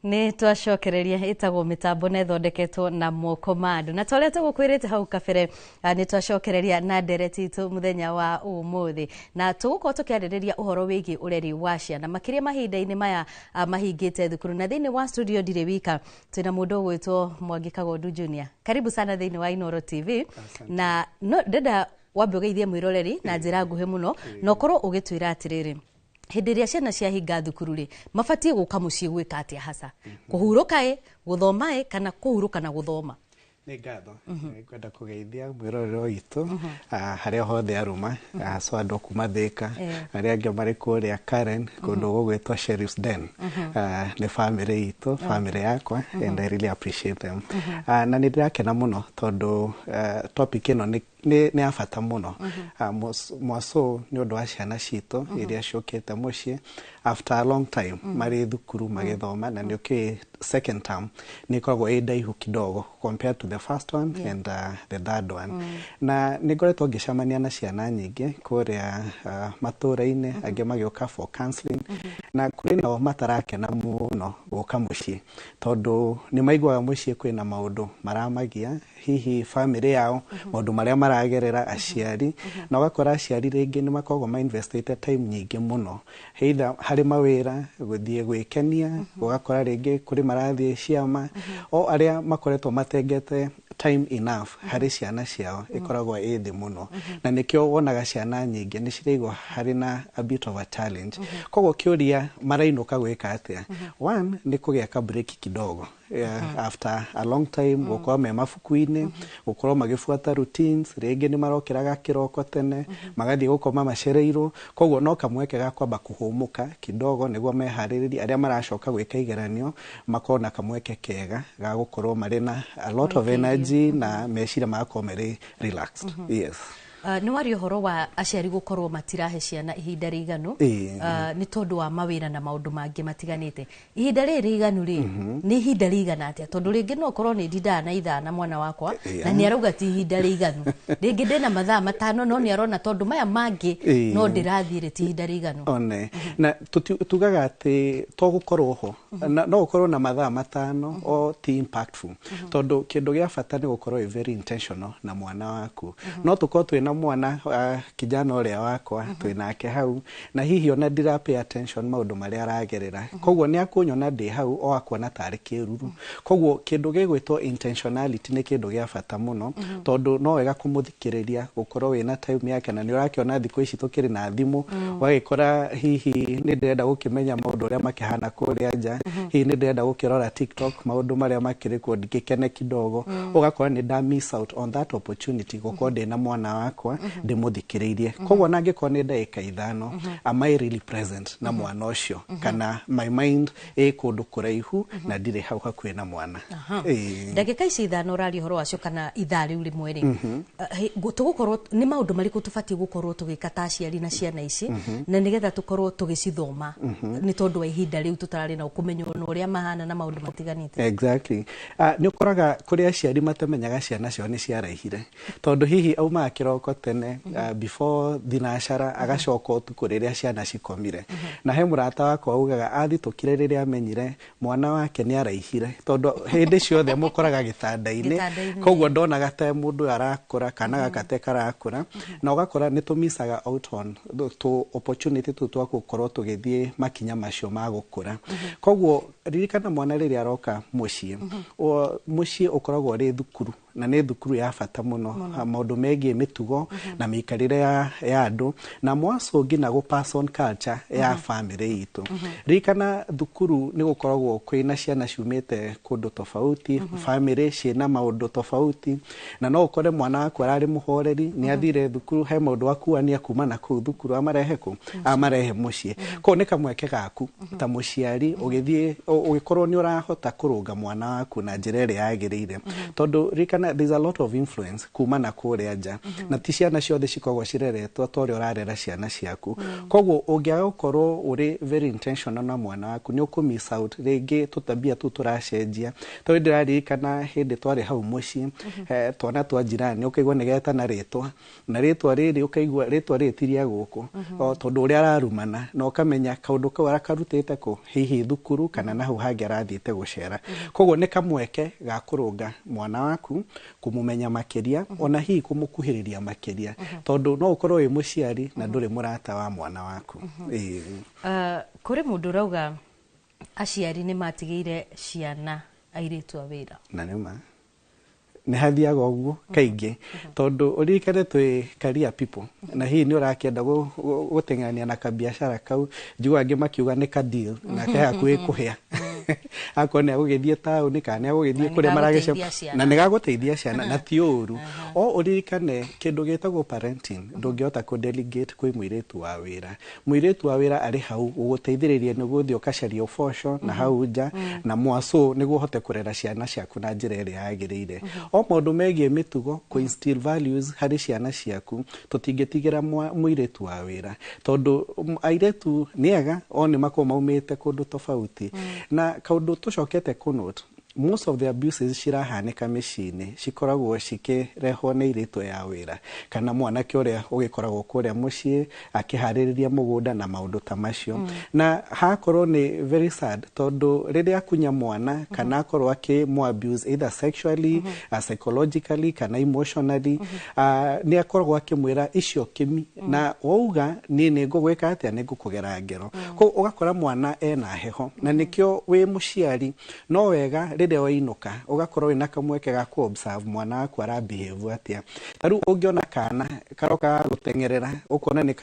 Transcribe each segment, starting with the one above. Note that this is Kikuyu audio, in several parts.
Nĩ twacokereria. Ĩtagwo Mĩtambo na ĩthondeketwo na moko ma andũ, na torĩa tũgũkwĩrĩte hau kabere, nĩ twacokereria na ndereti itũ mũthenya wa ũmũthĩ, na tũgũkorwo tũkĩarĩrĩria ũhoro wĩgiĩ ũreri wa ciana, makĩria mahinda-inĩ maya mahingĩte thukuru. Na thĩinĩ wa studio ndirĩ wika, twĩna mũndũ ũgwĩtwo Mwangi Kagondu Junior. Karibu sana thĩinĩ wa Inoro TV. Na no ndenda wambe ũgeithie mwĩroreri na njĩra nguhĩ mũno, na ũkorwo ũgĩtwĩra atĩrĩrĩ, hĩndĩ ĩrĩa ciana ciahinga thukuru rĩ, mabatiĩ gũka mũciĩ gwĩka atĩa hasa? Kũhurũka ĩ, gũthoma ĩ, kana kũhurũka na gũthoma? Nĩ ngatho. Ngwenda kũgeithia mwĩrorero witũ harĩa hothe aruma, so andũ kuma Thĩka, arĩa angĩ marĩ kũrĩa Karen, kũndũ gũgwĩtwo Sheriff's Den. Nĩ family itũ, family yakwa, and I really appreciate them. Na nĩ ndĩrakena mũno tondũ topic ĩno nĩ ya bata mũno, mwaso nĩ ũndũ wa ciana citũ iria ciũkĩte mũciĩ after a long time marĩ thukuru magĩthoma, na nĩ ũkĩũĩ second term nĩ ĩkoragwo ĩ ndaihu kidogo compared to the first one and the third one. Na nĩ ngoretwo ngĩcemania na ciana nyingĩ kũrĩa matũũra-inĩ, angĩ magĩũka for counseling, na kũrĩ nao matarakena mũno gũka mũciĩ tondũ nĩ maiguaga mũciĩ kwĩna maũndũ maramagia, hihi family yao, maũndũ marĩa maragerera aciari, na ũgakora aciari rĩngĩ nĩ makoragwo mainvestĩte time nyingĩ mũno either harĩ mawĩra, gũthiĩ gwĩkenia, ũgakora rĩngĩ kũrĩ marathiĩ ciama, o arĩa makoretwo matengete time enough harĩ ciana ciao ĩkoragwo ĩ thĩ mũno. Na nĩkĩo wonaga ciana nyingĩ nĩ ciraigua harĩ na a bit of a challenge. Koguo kĩũria, marainũka gwĩka atĩa? One nĩ kũgĩa ka break kidogo, yeah, after a long time gũkorwo me mabuku-inĩ, gũkorwo magĩbuata routines, rĩngĩ nĩ marokĩraga kĩroko tene, magathiĩ gũkoma macereirwo. Koguo no kamweke ga kwamba kũhũmũka kidogo nĩguo meharĩrĩrie arĩa maracoka gwĩka igeranio makorwo na kamweke kega ga gũkorwo marĩ na a lot of energy na meciria magakorwo marĩ relaxed, yes. Nĩ waria ũhoro wa aciari gũkorwo matirahe ciana ihinda rĩiganu nĩ tondũ wa mawĩra na maũndũ mangĩ matiganĩte. Ihinda rĩrĩ rĩiganu rĩ, nĩ ihinda rĩigana atĩa? Tondũ rĩngĩ no ũkorwo nĩ ndindaga na ithaa na mwana wakwa na nĩ arauga ti ihinda rĩiganu. Rĩngĩ ndĩna mathaa 5, no nĩ arona tondũ maya mangĩ no ndĩrathiĩ rĩ, ti ihinda rĩiganu. One na tugaga atĩ to gũkorwo ho na, no ũkorwo na mathaa 5 o ti impactful, tondũ kĩndũ gĩa bata nĩ gũkorwo wĩ very intentional na mwana waku. No tũkorwo twĩna mwana, kijana ũrĩa wakwa twĩnake hau, na hihi ona ndira pay attention maũndũ marĩa aragerera, koguo nĩ akũnyona ndĩ hau o akuona tarĩ kĩruru. Koguo kĩndũ gĩgwĩtwo intentionality nĩ kĩndũ gĩa bata mũno, tondũ no wega kũmũthikĩrĩria, gũkorwo wĩna time yake. Na nĩ ũrakĩona thikũ ici tũkĩrĩ na thimũ, ũgagĩkora hihi nĩ ndĩrenda gũkĩmenya maũndũ ũrĩa makĩhana kũrĩa nja, hihi nĩ ndĩrenda gũkĩrora TikTok maũndũ marĩa makĩrĩ kuo ndingĩkene kidogo, ũgakora nĩ nda miss out on that opportunity gũkorwo ndĩna mwana wakwa ndĩmũthikĩrĩirie. Koguo ona angĩkorwo nĩ ndagĩka 5, am I really present na mwana ũcio, kana my mind ĩ kũndũ kũraihu na ndirĩ hau hakuhĩ na mwana? Ndagĩka ici 5 ũraria ũhoro wacio kana ithaa rĩu rĩmwe rĩ, tũgũkorwo nĩ maũndũ marĩkũ tũbatiĩ gũkorwo tũgĩka ta aciari na ciana ici, na nĩgetha tũkorwo tũgĩcithoma, nĩ tondũ wa ihinda rĩu tũtararĩ na kũmenya ona ũrĩa mahana na maũndũ matiganĩte? Exactly. Nĩ ũkoraga kũrĩ aciari matamenyaga ciana ciao nĩ ciaraihire, tondũ hihi aumaga kĩroko tene before thinacara, agacoka ũtukũ rĩrĩa ciana cikomire. Na he mũrata wakwa augaga athitũkire rĩrĩa amenyire mwana wake nĩ araihire, tondũ hĩndĩ ciothe mũkoraga gĩtanda-inĩ. Gĩtanda-inĩ. Koguo ndonaga ta mũndũ ũyũ arakũra kana gaka te karakũra, na ũgakora nĩ tũmisaga out on tũ opportunity tũu twa gũkorwo tũgĩthiĩ makinya macio ma gũkũra. Koguo ririkana, mwana rĩrĩa aroka mũciĩ, mũciĩ ũkoragwo ũrĩ thukuru, na nĩ thukuru ya bata mũno, maũndũ megiĩ mĩtugo na mĩikarĩre ya andũ, na mwaco nginya gũ pass on culture ya family itũ. Ririkana, thukuru nĩ gũkoragwo kwĩna ciana ciumĩte kũndũ tofauti, family ciĩna maũndũ tofauti, na no ũkore mwana waku ararĩ mũhoreri, nĩ athire thukuru, he maũndũ akuania kuma na kũu thukuru amarehe kũ amarehe mũciĩ. Koguo nĩ kamweke gaku ta mũciari ũgĩthiĩ ũgĩkorwo nĩ ũrahota kũrũnga mwana waku na njĩra ĩrĩa yagĩrĩire, tondũ ririkana Ririkana, there's a lot of influence kuma na kũrĩa nja, na ti ciana ciothe cikoragwo cireretwo ta ũrĩa ũrarera ciana ciaku. Koguo ũngĩaga gũkorwo ũrĩ very intentional na mwana waku, nĩ ũkũ miss out rĩngĩ tũtabia tũu tũracenjia. Tondũ ndĩraririkana hĩndĩ twarĩ hau mũciĩ, twana twa jirani, ũkaigua nĩ getana rĩtwa, na rĩtwa rĩrĩ ũkaigua rĩtwa rĩrĩ ti rĩa gũkũ, o tondũ ũrĩa ararumana, na ũkamenya kaũndũ kau arakarutĩte kũ, hihi thukuru kana na hau hangĩ arathiĩte gũcera. Koguo nĩ kamweke ga kũrũnga mwana waku, kũmũmenya makĩria, ona hihi kũmũkuhĩrĩria makĩria, tondũ no ũkorwo wĩ mũciari na ndũrĩ mũrata wa mwana waku. Ĩĩ. Kũrĩ mũndũ ũrauga aciari nĩ matigĩire ciana airĩtu a wĩra. Na nĩ ma nĩ hathiaga ũguo kaingĩ, tondũ ũririkane twĩ career people, na hihi nĩ ũrakĩenda gũteng'erania na kabiacara kau. Njiguaga angĩ makiuga nĩ ka deal na ke hakuhĩ kũhĩa, akorwo nĩ agũgĩthiĩ taũni kana nĩ agũgĩthiĩ Na kũrĩa nĩ maragĩce gagũteithia ciana. Na nĩ gagũteithia ciana, na ti ũru. O ũririkane kĩndũ gĩtagwo parenting ndũngĩhota kũ delegate kwĩ mũirĩtu wa wĩra. Mũirĩtu wa wĩra arĩ hau gũgũteithĩrĩria nĩguo ũthiĩ ũkacaria ũboco na hau nja na mwaco, nĩguo ũhote kũrera ciana ciaku na njĩra ĩrĩa yagĩrĩire. O maũndũ megiĩ mĩtugo, kũ instill values harĩ ciana ciaku, tũtingĩtigĩra mũirĩtu wa wĩra, tondũ airĩtu nĩ ega, o nĩ makoragwo maumĩte kũndũ tofauti. Na kaũndũ tũcokete kũ note, most of the abuses cirahanĩka mĩciĩ-inĩ cikoragwo cikĩrehwo nĩ airĩtu ya wĩra kana mwanake ũrĩa ũgĩkoragwo kũrĩa mũciĩ akĩharĩrĩria mũgũnda na maũndũ ta macio. Na hakorwo nĩ very sad, tondũ rĩrĩa akunya mwana kana akorwo akĩmũ abuse either sexually, psychologically kana emotionally, nĩ akoragwo akĩmwĩra icio kĩmi na wauga niĩ nĩ ngũgwĩka atĩa, nĩ ngũkũgera ngero. Koguo ũgakora mwana ena heho, na nĩkĩo wĩ mũciari no wega rĩrĩa wainũka ũgakorwo wĩna kamweke ga kũ observe mwana waku ara behave atĩa. Ta rĩu ũngĩona kana karoka gũteng'erera, ũkona nĩ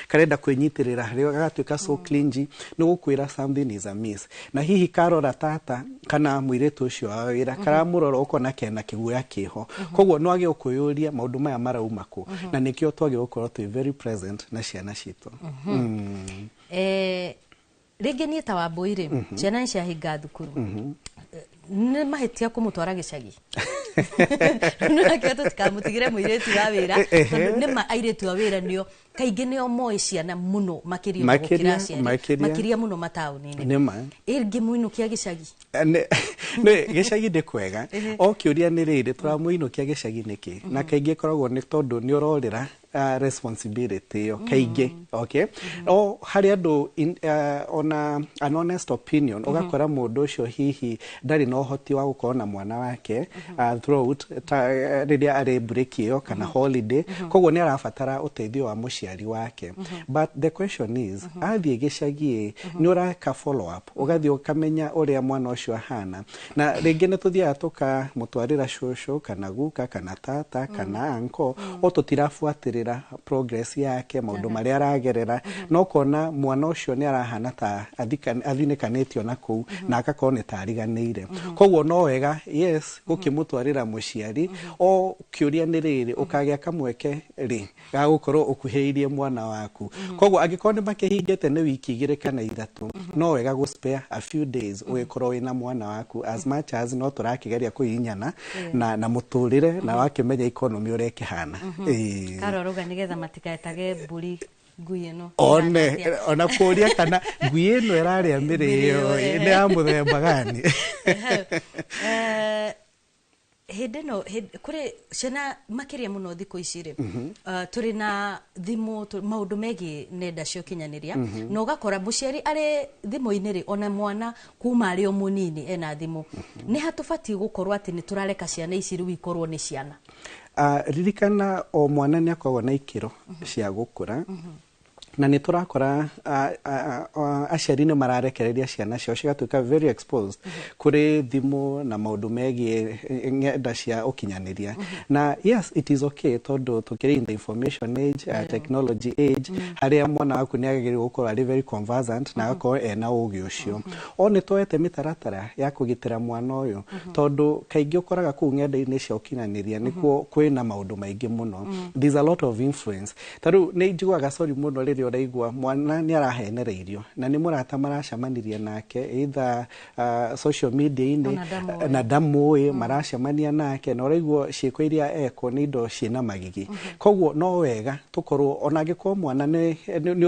karenda kwĩnyitĩrĩra harĩ, gagatuĩka so clingy, nĩ gũkwĩra something is amiss. Na hihi karora tata kana mũirĩtu ũcio wa wĩra, karamũrora ũkona kena kĩguoya kĩho. Koguo nĩ wagĩrĩirwo kwĩyũria maũndũ maya marauma kũ, na nĩkĩo twagĩrĩirwo gũkorwo twĩ very present na ciana citũ. Rĩngĩ niĩ ta Wambũi rĩ, ciana nĩ ciahinga thukuru, nĩ mahĩtia kũmũtwara gĩcagi? Nakĩo tũtikamũtigĩre mũirĩtu wa wĩra, tondũ nĩma airĩtu a wĩra nĩo kaingĩ nĩo moĩ ciana mũno makĩria ona gũkĩra aciari. Makĩria. Makĩria mũno mataũni-inĩ. Nĩ ma. Ĩngĩmũinũkia gĩcagi? Nĩ gĩcagi nĩ kwega, o kĩũria nĩ rĩrĩ, tũramũinũkia gĩcagi nĩkĩ? Na kaingĩ ĩkoragwo nĩ tondũ nĩ ũrorĩra responsibility ĩyo kaingĩ. Okay, o harĩ andũ ona an honest opinion, ũgakora mũndũ ũcio hihi ndarĩ na ũhoti wa gũkorwo na mwana wake throughout ta rĩrĩa arĩ break ĩyo kana holiday, koguo nĩ arabatara ũteithio wa mũciari wake. But the question is, athiĩ gĩcagi ĩ, nĩ ũreka follow up, ũgathiĩ ũkamenya ũrĩa mwana ũcio ahana? Na rĩngĩ nĩ tũthiaga tũkamũtwarĩra cũcũ kana guka kana tata kana uncle, o tũtirabuatĩrĩra progress yake, maũndũ marĩa aragerera, na ũkona mwana ũcio nĩ arahana ta athinĩkanĩtio na kũu na agakorwo nĩ ta ariganĩire. Koguo no wega, yes, gũkĩmũtwarĩra mũciari, o kĩũria nĩ rĩrĩ, ũkagĩa kamweke rĩ ga gũkorwo ũkuhĩrĩirie mwana waku? Koguo angĩkorwo nĩ makĩhingĩte nĩ wiki 2 kana 3, no wega gũ spare a few days ũgĩkorwo wĩna mwana waku, as much as no tũrakĩgeria kũhihinyana na mũtũrĩre na wakĩmenya economy ũrĩa ĩkĩhana. Ĩĩ. Karorauga nĩgetha matikaetage mbũri ngui ĩno One ĩhana atĩa. Ona kũria kana ngui ĩno ĩrarĩa mĩrĩo Mĩrĩo, nĩ ya mũthemba gani. Hĩndĩ ĩno kũrĩ ciana makĩria mũno thikũ ici rĩ, tũrĩ na thimũ, maũndũ megiĩ nenda cia ũkinyanĩria, na ũgakora mũciari arĩ thimũ-inĩ rĩ, ona mwana kuma arĩ o mũnini ena thimũ. Nĩ hatũbatiĩ gũkorwo atĩ nĩ tũrareka ciana ici rĩu ikorwo nĩ ciana? Ririkana o mwana nĩ akoragwo na ikĩro cia gũkũra, na nĩ tũrakora aciari nĩ mararekereria ciana ciao cigatuĩka very exposed kũrĩ thimũ na maũndũ megiĩ ng'enda cia ũkinyanĩria. Na yes, it is okay, tondũ tũkĩrĩ in the information age, technology age, harĩa mwana waku nĩ agĩrĩirwo gũkorwo arĩ very conversant na agakorwo ena ũgĩ ũcio. O nĩ tuoete mĩtaratara ya kũgitĩra mwana ũyũ, tondũ kaingĩ ũkoraga kũu ng'enda-inĩ cia ũkinyanĩria nĩkuo kwĩna maũndũ maingĩ mũno. There's a lot of influence. Ta rĩu nĩ njiguaga sorry mũno rĩrĩa ũraigua mwana nĩ arahenereirio na nĩ mũrata maracemanirie nake either social media-inĩ, Ona ndamũĩ. Na ndamũĩ, maracemania nake na ũraigua ciĩko iria ekwo nĩ indo ciĩna magigi. Koguo no wega tũkorwo, ona angĩkorwo mwana nĩ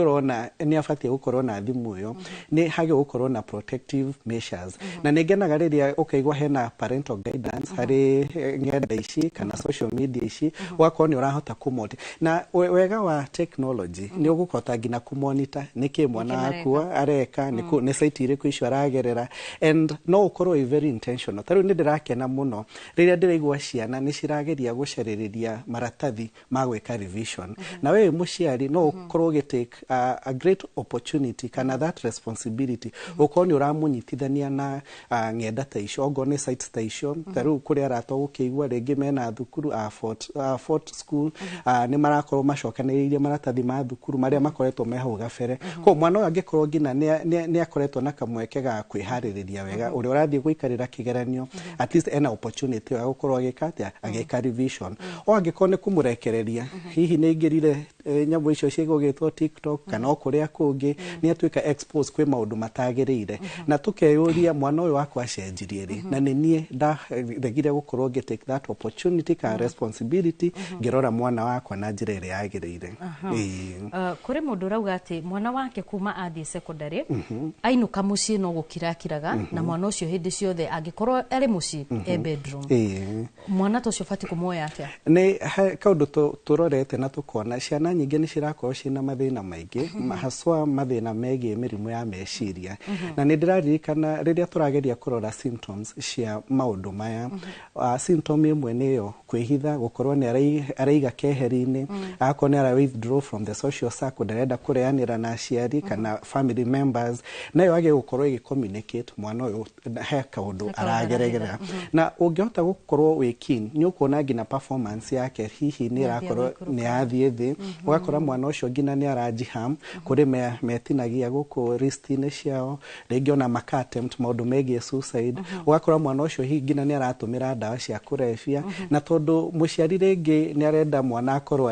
ũrona nĩ abatiĩ gũkorwo na thimũ ĩyo, nĩ hagĩ gũkorwo na protective measures. Na nĩ ngenaga rĩrĩa ũkaigua hena parental guidance harĩ ng'enda ici kana social media ici, ũgakorwo nĩ ũrahota kũmonitor. Na wega wa technology nĩ ũgũkota nginya kũmonitor nĩkĩ mwana Nĩkĩ waku areka, nĩ site irĩkũ icio aragerera, and no ũkorwo wĩ very intentional. Ta rĩu nĩ ndĩrakena mũno rĩrĩa ndĩraigua ciana nĩ cirageria gũcarĩrĩria maratathi ma gwĩka revision, na we wĩ mũciari no ũkorwo ũgĩtake a great opportunity kana that responsibility, ũkorwo nĩ ũramũnyitithania na ng'enda ta icio, ongorwo nĩ sites ta icio. Ta rĩu kũrĩ arata ũgũkĩigua rĩngĩ mena thukuru, Fort School, nĩ marakorwo macokanĩrĩirie maratathi ma thukuru marĩa makoretwo me hau gabere. Koguo mwana ũyũ angĩkorwo nginya nĩ akoretwo na kamweke ga kwĩharĩrĩria wega ũrĩa ũrathiĩ gũikarĩra kĩgeranio, at least ena opportunity ya gũkorwo agĩka atĩa, agĩka revision. O angĩkorwo nĩ kũmũrekereria, hihi nĩ aingĩrire nyamũ icio cigũgĩtwo TikTok kana o kũrĩa kũngĩ, nĩ atuĩka expose kwĩ maũndũ matagĩrĩire, na tũkeyũria mwana ũyũ wakwa acenjirie rĩ, na nĩ niĩ ndaregire gũkorwo ngĩ take that opportunity kana responsibility ngĩrora mwana wakwa na njĩra ĩrĩa yagĩrĩire. Ĩĩ. Kũrĩ mũndũ ũrauga atĩ mwana wake kuma athiĩ secondary ainũka mũciĩ no gũkirakiraga, na mwana ũcio hĩndĩ ciothe angĩkorwo arĩ mũciĩ e bedroom. Mwana ta ũcio ũbatiĩ kũmuoya atĩa? Nĩ kaũndũ tũrorete na tũkona ciana nyingĩ nĩ cirakorwo ciĩna mathĩna maingĩ, haswa mathĩna megiĩ mĩrimũ ya meciria. Na nĩ ndĩraririkana rĩrĩa tũrageria kũrora symptoms cia maũndũ maya, symptom ĩmwe nĩyo kwĩhitha, gũkorwo nĩ areiga keheri-inĩ, agakorwo nĩ ara withdraw from the social circle, ndarenda kũreanĩra na aciari kana family members, nayo age gũkorwo ĩgĩ communicate mwana ũyũ he kaũndũ He kaũndũ aragerera. Na ũngĩhota gũkorwo wĩ keen, nĩ ũkuona nginya performance yake hihi nĩ Nĩ ĩrakorwo gũikũrũka. Nĩ yathiĩ thĩ. Ũgakora mwana ũcio nginya nĩ arajiham, kũrĩ metinagia gũkũ wrist-inĩ ciao, rĩngĩ ona maka attempt maũndũ megiĩ suicide. Ũgakora mwana ũcio hihi nginya nĩ aratũmĩra ndawa cia kũrebia, na tondũ mũciari rĩngĩ nĩ arenda mwana akorwo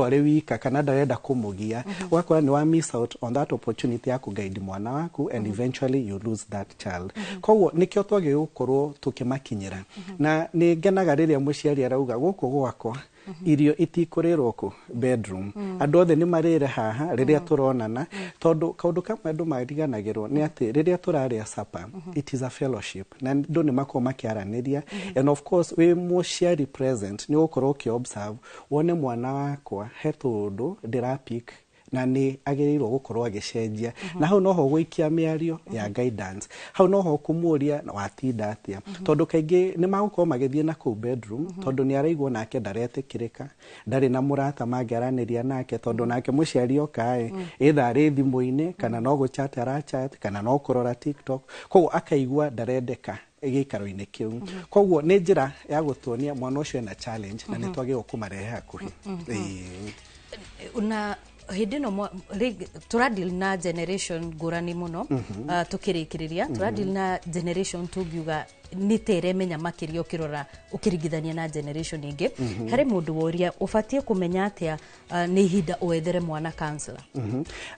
arĩ wika kana ndarenda kũmũgia, ũgakora nĩ wa miss out on that opportunity ya kũguide mwana waku, and eventually you lose that child. Koguo nĩkĩo twagĩrĩirwo gũkorwo tũkĩmakinyĩra. Na nĩ ngenaga rĩrĩa mũciari arauga, "Gũkũ gwakwa irio itikũrĩrwo kũ bedroom, andũ othe nĩ marĩre haha rĩrĩa tũronana," tondũ kaũndũ kamwe andũ mariganagĩrwo nĩ atĩ rĩrĩa tũrarĩa supper, it is a fellowship, na andũ nĩ makoragwo makĩaranĩria. And of course wĩ mũciari present nĩ ũgũkorwo ũkĩ observe wone mwana wakwa he tũũndũ ndĩrapick na nĩ agĩrĩirwo gũkorwo agĩcenjia. Na hau noho gũikia mĩario ya guidance, hau noho kũmũria watinda atĩa, tondũ kaingĩ nĩ magũkorwo magĩthiĩ na kũu bedroom, tondũ nĩ araigua nake ndaretĩkĩrĩka, ndarĩ na mũrata mangĩaranĩria nake, tondũ nake mũciari oka ĩ either arĩ thimũ-inĩ kana no gũchat arachat kana no kũrora TikTok, koguo akaigua ndarendeka gĩikaro-inĩ kĩu. Koguo nĩ njĩra ya gũtuonia mwana ũcio ena challenge na nĩ twagĩrĩirwo kũmarehe hakuhĩ. Ĩĩ. Na hĩndĩ ĩno tũradeal na generation ngũrani mũno. Tũkĩrĩkĩrĩria, tũradeal na generation tũngiuga nĩ ta ĩremenya makĩria ũkĩrora ũkĩringithania na generation ĩngĩ. Harĩ mũndũ woria, ũbatiĩ kũmenya atĩa nĩ ihinda wethere mwana counselor?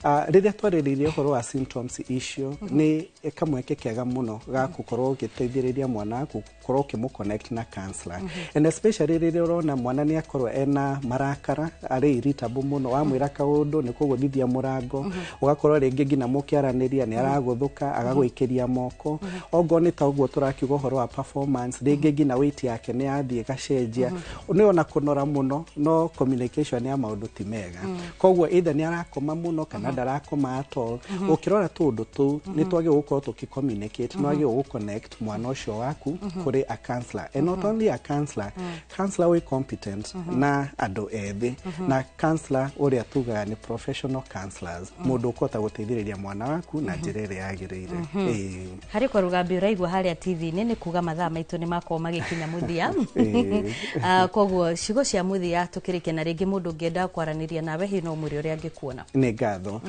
Rĩrĩa twarĩrĩirie ũhoro wa symptoms icio, nĩ kamweke kega mũno ga gũkorwo ũgĩteithĩrĩria mwana waku gũkorwo ũkĩmũ connect na counselor, and especially rĩrĩa ũrona mwana nĩ akorwo ena marakara, arĩ irritable mũno, wamwĩra kaũndũ nĩ kũgũthithia mũrango, ũgakorwo rĩngĩ nginya mũkĩaranĩria nĩ aragũthũka, agagũikĩria moko. Ongorwo nĩ ta ũguo tũrakiuga ũhoro wa performance, rĩngĩ nginya weight yake nĩ yathiĩ ĩgacenjia, nĩ ona kũnora mũno, no communication ya maũndũ ti mega, koguo either nĩ arakoma mũno kana ndarakoma at all. Ũkĩrora tũũndũ tũu, nĩ twagĩrĩirwo gũkorwo tũkĩ communicate, nĩ wagĩrĩirwo gũ connect mwana ũcio waku kũrĩ a counselor, and not only a counselor, counselor wĩ competent na andũ ethĩ, na counselor ũrĩa tugaga nĩ professional counselors, mũndũ ũkũhota gũteithĩrĩria mwana waku na njĩra ĩrĩa yagĩrĩire. Ĩĩ. Harĩ kwa rũgambi ũraigua harĩa TV-inĩ nĩ Nĩ kuga mathaa maitũ nĩ makorwo magĩkinya mũthia. Ĩĩ. Koguo ciugo cia mũthia tũkĩrĩkia, na rĩngĩ mũndũ ũngĩenda kwaranĩria nawe hihi no mwĩre ũrĩa angĩkuona. Nĩ ngatho.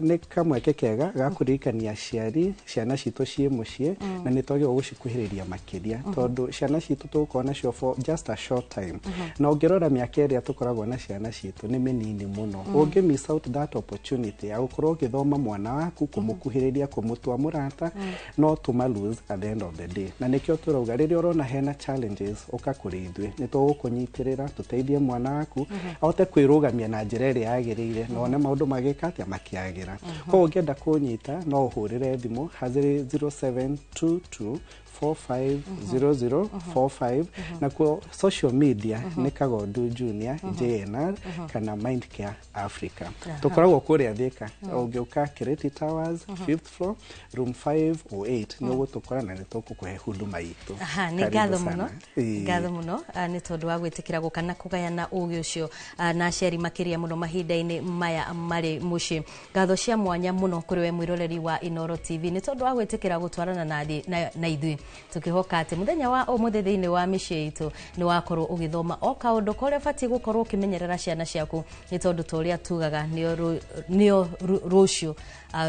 Nĩ kamweke kega ga kũririkania aciari ciana citũ ciĩ mũciĩ na nĩ twagĩrĩirwo gũcikuhĩrĩria makĩria, tondũ ciana citũ tũgũkorwo nacio for just a short time, na ũngĩrora mĩaka ĩrĩa tũkoragwo na ciana citũ nĩ mĩnini mũno. Ũngĩ miss out that opportunity ya gũkorwo ũgĩthoma mwana waku, kũmũkuhĩrĩria, kũmũtua mũrata, no tũma lose at the end of the day. Na nĩkĩo tũrauga rĩrĩa ũrona hena challenges, ũka kũrĩ ithuĩ, nĩ tũgũkũnyitĩrĩra tũteithie mwana waku ahote kwĩrũgamia na njĩra ĩrĩa yagĩrĩire na one maũndũ magĩka atĩa makĩagĩra. Koguo ũngĩenda kũnyita no ũhũrĩre thimũ harĩ 0722 450045, nakuo social media nĩ Kagondu Junior JNR kana Mind Care Africa. Tũkoragwo kũrĩa Thika, ũngĩũka Kiriti Towers, fifth floor, room 508, nĩ ũgũtũkora na nĩ tũkũkũhe huduma itũ. Aha, nĩ Karibu ngatho sana. mũno. Ĩĩ. Ngatho mũno nĩ tondũ wa gwĩtĩkĩra gũka na kũgayana ũgĩ ũcio na aciari, makĩria mũno mahinda-inĩ maya marĩ mũciĩ. Ngatho cia mwanya mũno kũrĩ we mwĩroreri wa Inoro TV nĩ tondũ wa gwĩtĩkĩra gũtwarana na ithuĩ, tũkĩhoka atĩ mũthenya wa ũmũthĩ thĩinĩ wa mĩciĩ itũ nĩ wakorwo ũgĩthoma o kaũndũ karĩa ũbatiĩ gũkorwo ũkĩmenyerera ciana ciaku, nĩ tondũ ta ũrĩa tugaga nĩo rũciũ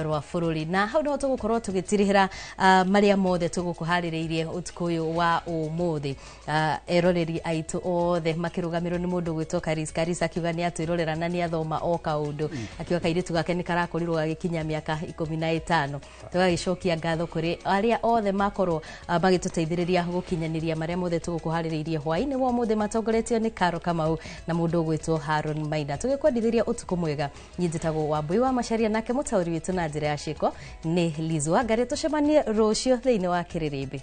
rwa bũrũri. Na hau niho tũgũkorwo tũgĩtirihĩra marĩa mothe tũgũkũharĩrĩirie ũtukũ ũyũ wa ũmũthĩ. Eroreri aitũ othe makĩrũgamĩrwo nĩ mũndũ gwĩtwo Karis Karis, akiuga nĩ atwĩrorera na nĩ athoma o kaũndũ, akiuga kairĩtu gake nĩ karakorirwo gagĩkinya mĩaka 15. Tũgagĩcokia ngatho kũrĩ arĩa othe makorwo magĩtũteithĩrĩria gũkinyanĩria marĩa mothe tũgũkũharĩrĩirie hwaĩ-inĩ wa ũmũthĩ, matongoretio nĩ Karo Kamau na mũndũ ũgwĩtwo Haron Maina. Tũgĩkwendithĩria ũtukũ mwega. Niĩ njĩtagwo Wambui wa Macharia, nake mũtaũri witũ na njĩra ya ciĩko nĩ Liz Wangari. Tũcemanie rũciũ thĩinĩ wa Kĩrĩrĩmbĩ.